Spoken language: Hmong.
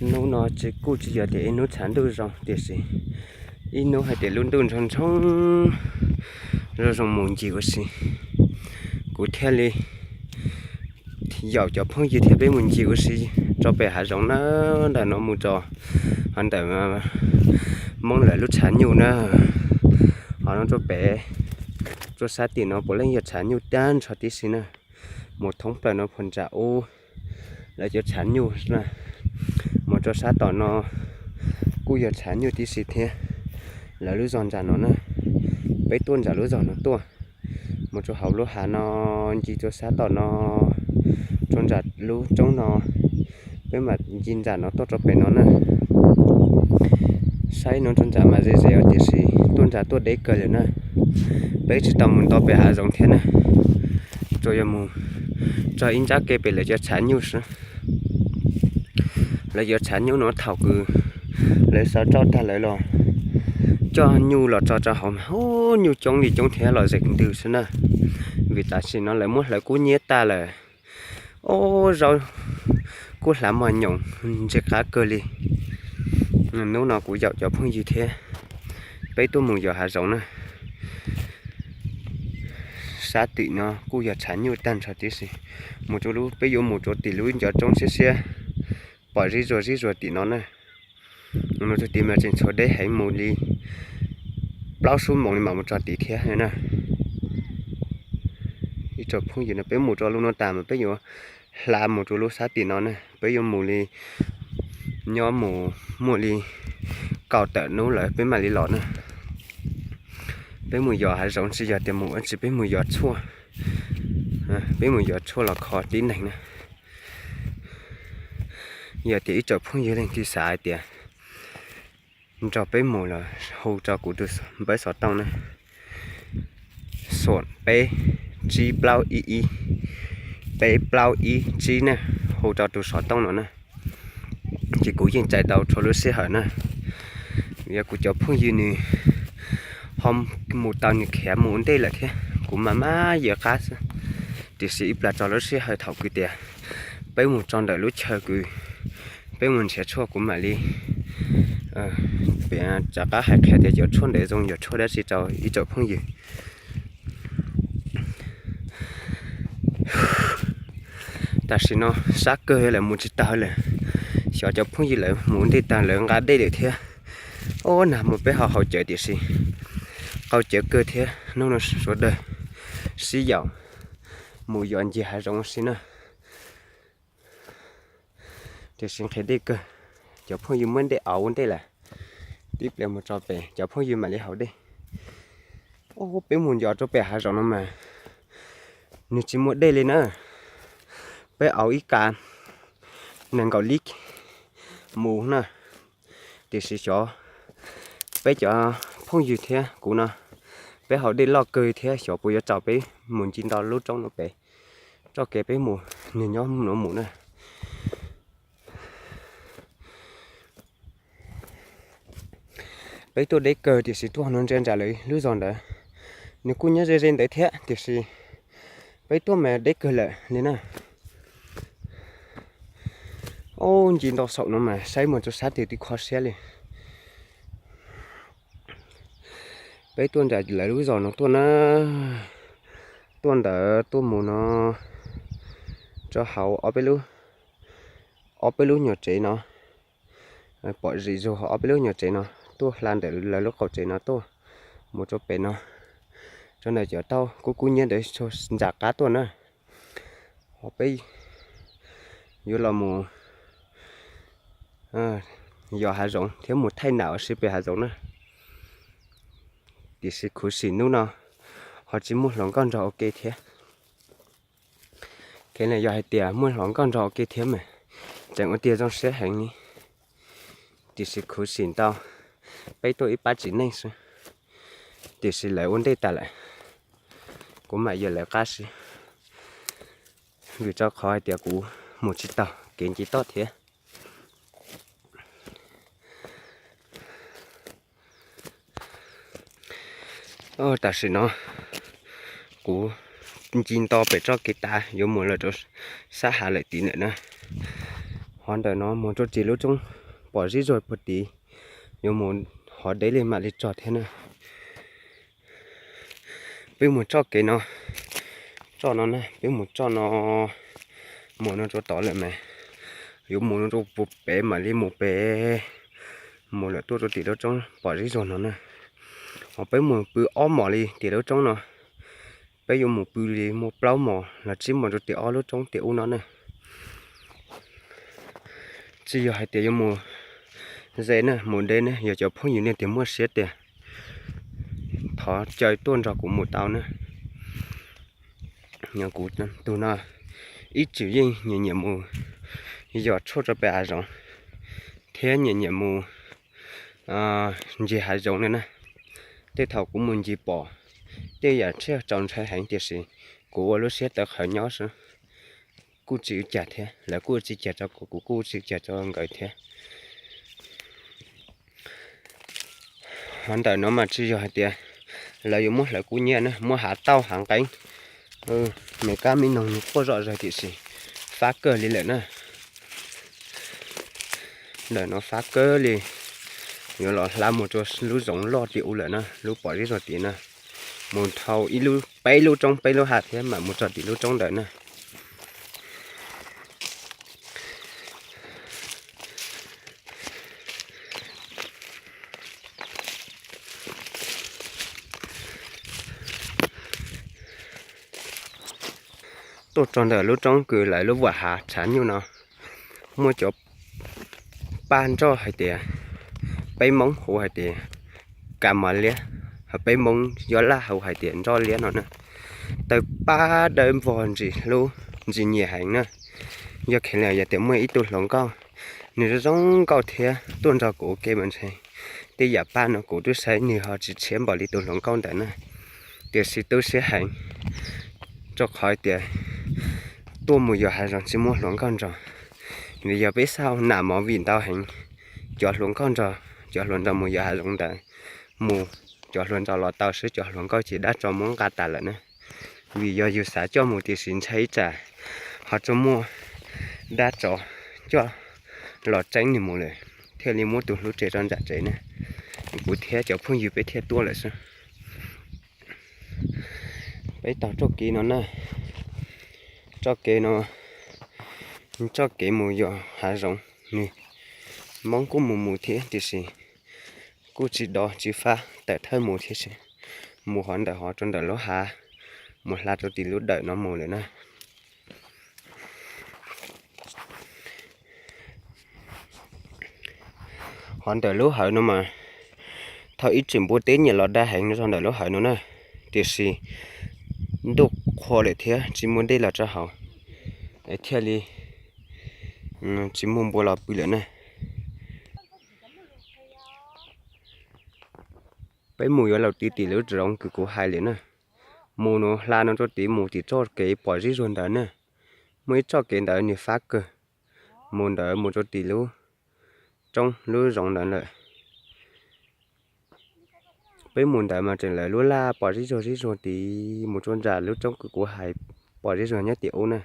Hnub no tsis kuj tsis yog tias ib hnub tshav ntuj zoo tiam sis ib hnub hais tias lub ntuj ntshoo ntshoo zoo zoo mus ncig ua si. Kuv thiaj li yaum cov phooj ywg thiab peb mus ncig ua si rau pem hav zoov na, ntawm no mus rau hov ntawm Hmoob lawv lub tshav nyuj na. Hov no rau pem, rau sab tim no puav leej yog tshav nyuj tag nrho tib si na. Mus thoob plaws no puag nram ub lawv cov tshav nyuj na, mus rau sab tom no kuj yog tshav nyuj tib si thiab. Lawv lub zos nram no na, peb tuaj nram lub zos no tuaj, mus rau hauv lub hav no, ncig rau sab tom no, rau nram lub roob no, peb mam ncig nram no tuaj rau pem no na. Saib no rau nram mas ze ze os tiam sis tuaj nram tuaj deb kawg lawm na. Peb tsis tau mus nto pem hav zoov thiab na, tsuas yog mus txog ib nrab ke pem lawv cov tshav nyuj xwb. Lawv cov tshav nyuj no thaum kws lawv xav tso tag lawv los coj nyuj los tso rau hauv mas ub nyuj coob li coob thiab los zem ntws xwb na. Vim tam sim no lawv muab hlawv kub nyiab tag lawm. Ub zaub kuj hlav mos nyoos ntse qab kawg li. Hnub no kuv yaum cov phooj ywg thiab peb tuaj mus yos hav zoov na. Sab tim no kuj yog tshav nyuj tag nrho tib si. Mus rau lub, peb yuav mus rau tim lub ncov roob siab siab pom zib zuag zib zuag tim no na. Mus rau tid mas tseem tshuav deb heev, mus li plaub xuab moos li mam mus txog tid thiab na. Ib tsoom phooj ywg no peb mus rau lub no tas mas peb yuav hla mus rau lub sab tim no na, peb yuav mus li, nyob mus muaj li kaum tawm hnub lawm peb mam li los na. Peb mus yos hav zoov tsis yog tias mus ua tsi, peb mus yos tshuaj, peb mus yos tshuaj los kho tib neeg na. Yog tias ib tsoom phooj ywg leej twg xav hais tias nrog peb mus los hu rau kuv tus npawb xov tooj na, xoom peb tsib plaub ib ib, peb plaub ib tsib na, hu rau tus xov tooj no na. Ces kuv yeej txais tau txhua lub sij hawm na. Yog kuv cov phooj ywg nws ho mus tau nws khiav mus ua ntej lawm thiab kuv mas maj yawm qab xwb. Tiam sis ib plag txog lub sij hawm thaum kws tias peb mus txog ntawm lub chaw kws peb mus nrhiav tshuaj kuv mam li rov qab hais qhia tias cov tshuaj ntawd zoo yog tshuaj dab tsi rau ib tsoom phooj ywg. Tam sim no sab kawg lawm mus tsis tag lawm. Xyov cov phooj ywg lawv mus ua ntej tag lawv nqa dej lawm thiab. Ob nag mus peb ho haus cawv tiam sis qaug cawv kawg thiab. Hnub no sawv daws sib yaum mus yos ncig hav zoov ua si na. Tiam sis nqhis dej kawg, cov phooj ywg muab dej auv ua ntej lawm. Tib pliag mus tso pem cov phooj ywg mam li haus dej. Peb mus yos rau pem hav zoov no mas nws tsis muaj dej li na. Peb auv ib kav nees nkaum lib mus na. Tiam sis xyov peb cov phooj ywg thiab kuv no, peb haus dej loj kawg thiab xyov puas yuav tsaus peb mus nce nto lub roob no pem txoj kev peb mus, nws nyob no mus na. Peb tuaj deb kawg tiam sis tuaj no ntsia nram lawv lub zos ntawd, nws kuj nyob ze ze ntawd thiab tiam sis peb tuaj mas deb kawg lawm li na. Ob nce nto saum no mas saib mus rau sab twg twb kho siab li. Peb tuaj nram lawv lub zos no tuaj na, tuaj ntawd tuaj mus no, rau hauv ob peb lub nyuam tsev no, pom zim zug ob peb lub nyuam tsev no, tuaj hla ntawm lawv lub qaum tsev no tuaj mus rau pem no, rau ntawm cov taub kub kub nyiab ntawd nram qab tuaj na. Ho peb yuav los mus yos hav zoov thiab mus thaij nam ua si pem hav zoov na. Tiam sis khuv xim hnub no ho tsis muaj hluas nkauj nrog ua ke thiab. Kev no yog hais tias muaj hluas nkauj nrog ua ke thiab mas tseem ua tiag zoo siab heev li. Tiam sis khuv xim ntau, peb tuaj ib pab txiv neej xwb, tiam sis lawv ua ntej tas lawm, kuv mam yog lawv qab xwb. Vim rau qhov hais tias kuv mus tsis taug kev nce toj thiab. Tam sim no kuv nce nto pem txoj kev tav yuav mus lawm rau sab hav lawm tid ntawm na. Hov ntawm no mus rau tim lub roob pom zeb zuag puag tid, yuav mus hov deb li mam li txog thiab na. Peb mus txoj kev no, txoj no na, peb mus txoj no, mus no rau tod lawm mas, yuav mus no rau puag pem mam li mus pem, mus lawm tuaj rau tim lub roob pom zeb zuag no na. Hos peb mus pw ob mos li tim lub roob no, peb yuav mus pw li muaj plaub mos los tsib mos rau tim ob lub roob tim ub no na. Tsis yog hais tias yuav mus ze na, mus deb na, yog cov phooj ywg nej tias muaj siab tiag, thov caw tuaj nrog kuv mus tau na. Kuv tus no ib txwm yeej nyiam nyiam mus yos tshuaj rau pem hav zoov, thiab nyiam nyiam mus ncig hav zoov na na. Tej thaum kuv mus ncig pom tej yam tshiab txaus ntshai heev, tiam sis kuv ua lub siab tawv qhawv nyob xwb, kuj tsis ua cas thiab, lawv kuj tsis ua cas rau kuv, kuv kuj tsis ua cas rau nkawd thiab. Hov ntawm no mas tsis yog hais tias lawv yuav muab hlawv kuj nyiaj na, muab hav tauj hav nqeeb, me kab me noog nws quaj zom zaws tiam sis fab kawg li lawm na. Ntawm no fab kawg li, yuav los hla mus rau lub zoov loj tim ub lawm na, lub pom zeb zuag tid na. Mus dhau ib lub, peb lub roob peb lub hav thiab mam mus txog tim lub roob ntawd na. Tuaj txog ntawm lub roob kws lawv lub vam hav tshav nyuj no, muaj cov paj nroj hais tias, peb Hmoob hu hais tias ka mos liab, ho peb Hmoob Yuav Laj hu hais tias nroj liab no na. Taw paj dawb vog ntsim hlub ntsim nyiam heev na. Yog kheev li yog tias muaj ib tug hluas nkauj, nws zoo zoo nkauj thiab tuaj nrog kuv ua ke mas ntshe tej yam paj no kuv twb saib nws ho tsis tshiab npaum li tus hluas nkauj ntawd na. Tiam sis tu siab heev, rau qhov tias tuaj mus yos hav zoov tsis muaj hluas nkauj nrog. Vim yog peb xauj nam movie ntau heev, cov hluas nkauj nrog cov hluas nraug mus yos hav zoov ntawd, mus cov hluas nraug los tau xwb, cov hluas nkauj ces dab tsov muab nqa tas lawm na. Vim yog yus xav coj mus tiam sis ntshai ib tsam ho tsuas muaj dab tsov coj los tseeb nws mus lawm, thiaj li muab tus hlub tso rau nram tsev na. Kuv thiab cov phooj ywg peb thiaj tuaj lawm xwb. Peb taug txoj kev no na, txoj kev no, txoj kev mus yos hav zoov, nws Hmoob kuj mus mus thiab tiam sis kuj tsis dov tsis fab, tawm thawj mus thiab xwb. Mus hov ntawm hov rau ntawm lub hav, mus hla rau tim lub dawm no mus lawm na. Hov ntawm lub hawv no mas thaum ib txwm npua teb nyiam los da heev no txog ntawm lub hawv no na, tiam sis ntuj qhua lawm thiab tsis muaj dej los rau hauv, es thiaj li tsis muaj npua los pw lawm na. Peb mus yuav los ti tim lub zoov kws kuv hais lawm na. Mus no hla no rau tid mus tim txoj kev pom zeb zuag ntawd na. Muaj ib txoj kev ntawd nws fab kawg, mus ntawd mus rau tim lub roob lub zoov ntawd lawm. Peb mus ntawd mas tseem lawv lub laj pom zeb zuag zeb zuag tid mus rau nram lub roob kws kuv hais pom zeb zuag nyob tim ub na.